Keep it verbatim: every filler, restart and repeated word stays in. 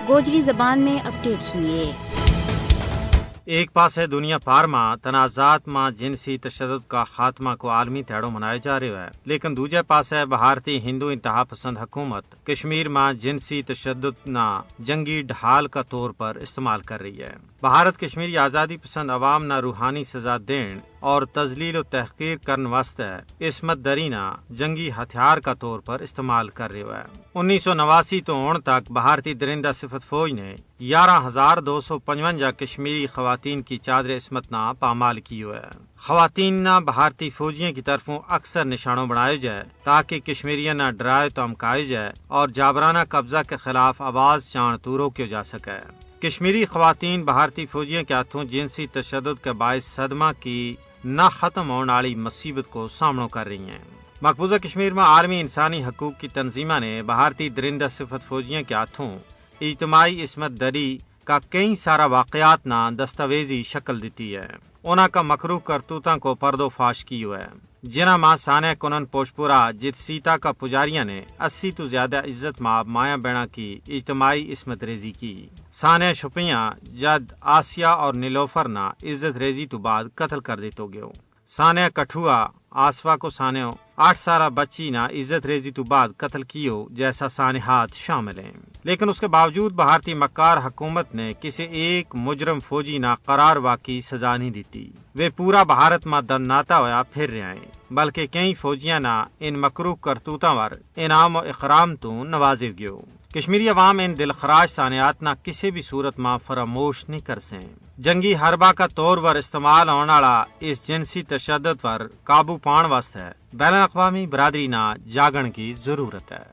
گوجری زبان میں اپڈیٹ سنیے۔ ایک پاسے دنیا پار ما تنازعات ما جنسی تشدد کا خاتمہ کو عالمی تہڑو منایو جا رہیو ہے، لیکن دوجے پاسے بھارتی ہندو انتہا پسند حکومت کشمیر ما جنسی تشدد نا جنگی ڈھال کا طور پر استعمال کر رہی ہے۔ بھارت کشمیری آزادی پسند عوام نا روحانی سزا دین اور تذلیل و تحقیر کرن واسطے عصمت دری نا جنگی ہتھیار کا طور پر استعمال کر رہیو ہے۔ انیس سو نواسی تو ہن تک بھارتی درندہ صفت فوج نے یارہ ہزار دو سو پنجونجا کشمیری خواتین کی چادر عصمت نا پامال کیو ہے۔ خواتین نا بھارتی فوجیاں کی طرفوں اکثر نشانو بنایو جائے، تاکہ کشمیریاں نا ڈرائے تو امکایو جائے اور جابرانہ قبضہ کے خلاف آواز چان تو روکیو جا سکے۔ کشمیری خواتین بھارتی فوجیاں کے ہاتھوں جنسی تشدد کے باعث صدمہ کی نہ ختم ہون آلی مصیبت کو سامنو کر رہی ہیں۔ مقبوضہ کشمیر ما عالمی انسانی حقوق کی تنظیماں نے بھارتی درندہ صفت فوجیاں کے ہاتھوں اجتماعی عصمت دری کا کئی سارا واقعات نا دستاویزی شکل دتی ہے۔ انہاں کا مکروہ کرتوتاں کو پردو فاش کیو ہے، جنہاں ما سانحہ کنن پوشپورا جت سیتا کا پجاریاں نے اسی تو زیادہ عزت ماب مایاں بہناں کی اجتماعی عصمت ریزی کی۔ سانحہ شپیاں جد آسیہ اور نیلوفر نا عزت ریزی تو بعد قتل کر دیتو گیو۔ سانحہ کٹھوا آسوا کو سانحو آٹھ سالہ بچی نا عزت ریزی تو بعد قتل کیو جیسا سانحات شامل ہیں، لیکن اس کے باوجود بھارتی مکار حکومت نے کسی ایک مجرم فوجی نا قرار واقعی سزا نہیں دیتی۔ ویہ پورا بھارت ما دن ناتا ہویا پھر رہیا ہیں، بلکہ کئی فوجیاں نا ان مکروہ کرتوتاں ور انعام و اکرام تو نوازیو گیو۔ کشمیری عوام ان دلخراش سانحات نا کسی بھی صورت ما فراموش نہیں کرسیں۔ جنگی حربہ کا طور ور استعمال ہون آلا اس جنسی تشدد ور قابو پان واسطے بین الاقوامی برادری نا جاگن کی ضرورت ہے۔